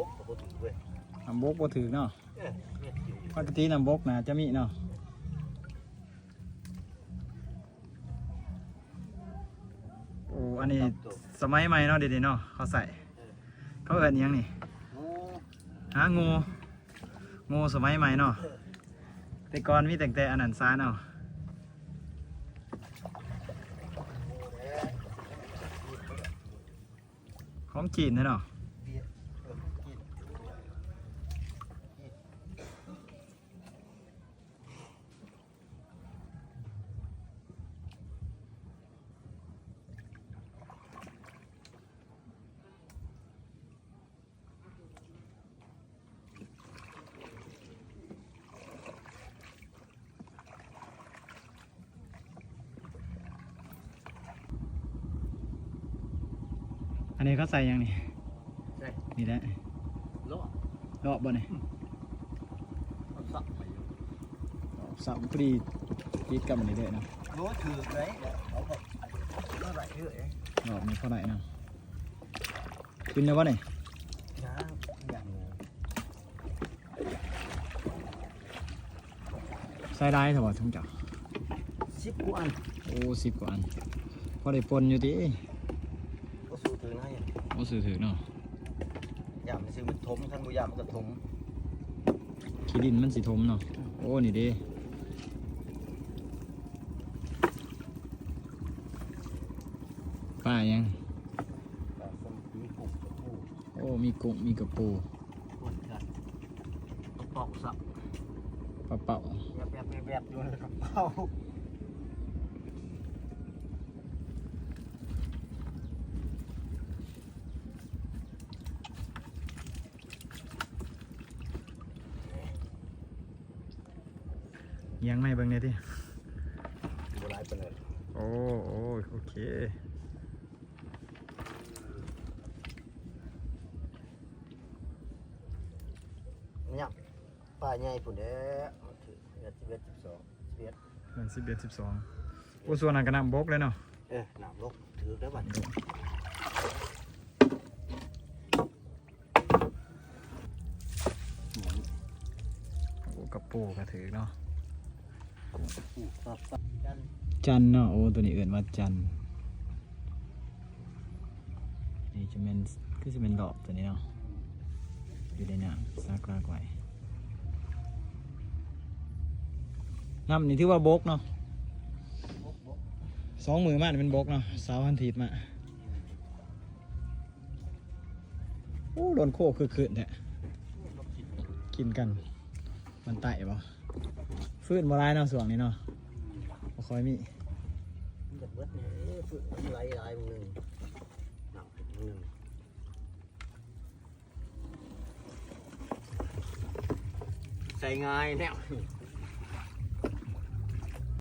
ບໍ່ຖືກເວີຍ ນ້ຳບົກບໍ່ຖືກເນາະ. ເອີ ແມ່ນຢູ່ ປົກກະຕິນ້ຳບົກໜ້າຈະມີເນາະ. ໂອ້ ອັນນີ້ສະໄໝໃໝ່ເນາະ ດຽວນີ້ເນາະ ເຂົາໃສ່ ເອີ ເຂົາເອີ້ນອີ່ຫຍັງນີ້? ໂອ້ ຫາ ໂງ່ ໂງ່ສະໄໝໃໝ່ເນາະ. ເອີ ແຕ່ກ່ອນມີຕັ້ງແຕ່ອັນນັ້ນຊາເນາະ ຂອງຈີນເນາະ. ອັນນີ້ເຂົາໃສ່ຫຍັງນີ້? ໃສ່ ນີ້ແຫຼະ ເລາະ ເລາະບໍ່ນີ້? ອືມ ເອົາສັບໄປຢູ່ ເອົາສັບພໍດີຕິດກັບອັນນີ້ເດ້ເນາະ. ໂອ້ ຖືກເລີຍ ເອົາໄປ ເອົາໄປເລີຍ ເລາະນີ້ພໍໄດ້ເນາະ. ຂຶ້ນແລ້ວບໍ່ນີ້? ຍັງ ຍັງ ໃສ່ຫຼາຍແທ້ບໍ່ ຂອງເຈົ້າ? ສິບກວ່າອັນ. ໂອ້ ສິບກວ່າອັນ ພໍໄດ້ປົ່ນຢູ່ຕິ? ບໍ່ສູ້ຖືກນະ ບໍ່ສູ້ຖືກເນາະ. ຢ້ານມັນຊິມັນຖົມ ຄັນບໍ່ຢ້ານມັນກໍຖົມ ຂີ້ດິນມັນຊິຖົມເນາະ. ອືມ ໂອ້ ນີ້ເດ້ ປາຫຍັງ? ປາສະລິດ ມີກຸ້ງ ມີກະປູ. ໂອ້ ມີກຸ້ງ ມີກະປູ ປາເປົ້າ ປາເປົ້າ ແວບໆ ແວບໆ ຢູ່ ກະເປົາ. ຫຍັງໃໝ່ເບິ່ງແດ່ຕິ? ບໍ່ຫຼາຍປານໃດ. ໂອ້ ໂອ້ ໂອເຄ. ຫຍັງ ປາໃຫຍ່ພຸ້ນແຫຼະ ມັນຖືກ ເຮັດສິບເອັດ ສິບສອງ ສິບເອັດ ເດືອນສິບເອັດ ສິບສອງ. ໂອ້ ຊ່ວງນັ້ນກໍນ້ຳບົກເລີຍເນາະ. ເອີ ນ້ຳບົກ ຖືກແລ້ວບັດນີ້. ໂອ້ ກະປູກະຖືກເນາະ. ຈັນເນາະ. ໂອ້ ໂຕນີ້ເອີ້ນວ່າຈັນ. ນີ້ຈະແມ່ນ ຄືຊິແມ່ນຫຼອບໂຕນີ້ເນາະ ຢູ່ໃນນ້ຳ ສັກຫຼາກຫຼາຍ. ນ້ຳນີ້ຖືວ່າບົກເນາະ. ສອງມື້ມານີ້ມັນບົກເນາະ ເສົາວັນອາທິດມາ. ໂອ້ ໂດນໂຄຄຶກຄື້ນແທ້. ກິນກັນ ມັນໄຕ້ບໍ່? ຟືນບໍ່ຫຼາຍເນາະ ຊ່ວງນີ້ເນາະ ບໍ່ຄ່ອຍມີ. ມັນຈະເບິດນີ້ ຟືນມັນໄຫຼຫຼາຍມື້ໜຶ່ງ ໜັກມື້ໜຶ່ງ. ໃສ່ງ່າຍແນວ